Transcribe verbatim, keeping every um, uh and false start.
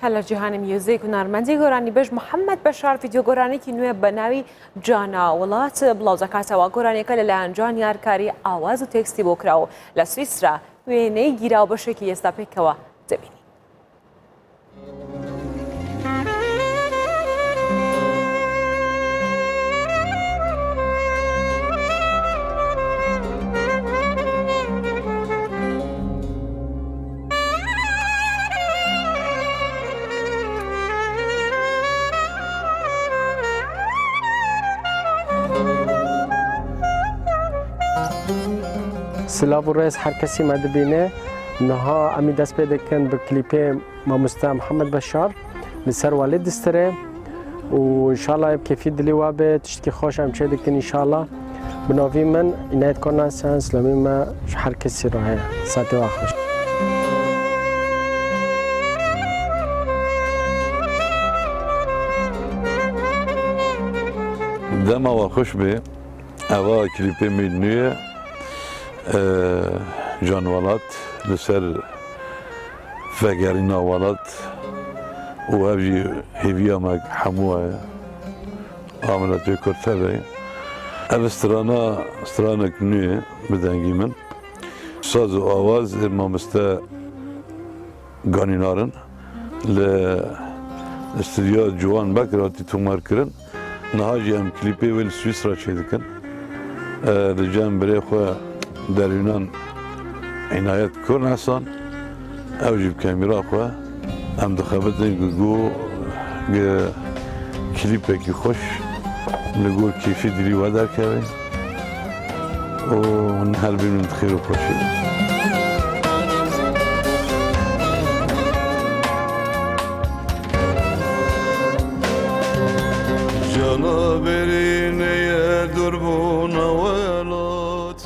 Her li Cîhanê Music hunermendî goranîbêj Mihemed Beşar vîdyogoranekî nû ye bi navî Cana Welat belaw diketewî. Goraneke li layan Can Yarkarî awaz û tekstî bo kirawo. Li Swîsra wêneyê gîra û beşekî yê zî pêkewa dibînî. Silav û rêz her kesî me dibîne. Niha em ê dest pê dikin bi klîpê mamoste Mihemed Beşar li ser Welêt Distirê û înşallah bi kêfî dilî we be, tiştekî xweş em çê dikin înşallah. Bi navî min Înayet Kornelsen, silamê me ji her kesî re heye. Saetê we xweş. Dema we xweş be. Eva klîpê min nû ye. E, Can Welat li ser vegerîna welat û ev jî hêviya me hemû ye. A miletê Kurd tevê. Ev strana, stranek nû ye bi dengî min. Saz û awaz ê mamoste Ganî Narin li stûdyoya Ciwan Bekir hatî tomarkirin. Niha jî em klîpê wê li Swîsra çêdikin. E, li cem birê xwe derhênan Înayet Kornelsen, ew jî bi kamera xwe em dixebitin ku, ku, ku klîpekî xweş li gor kêfî dilî we derkeve. û hûn her bînin di xêr û xweşî de. Cana berî neye dûrbûna welat.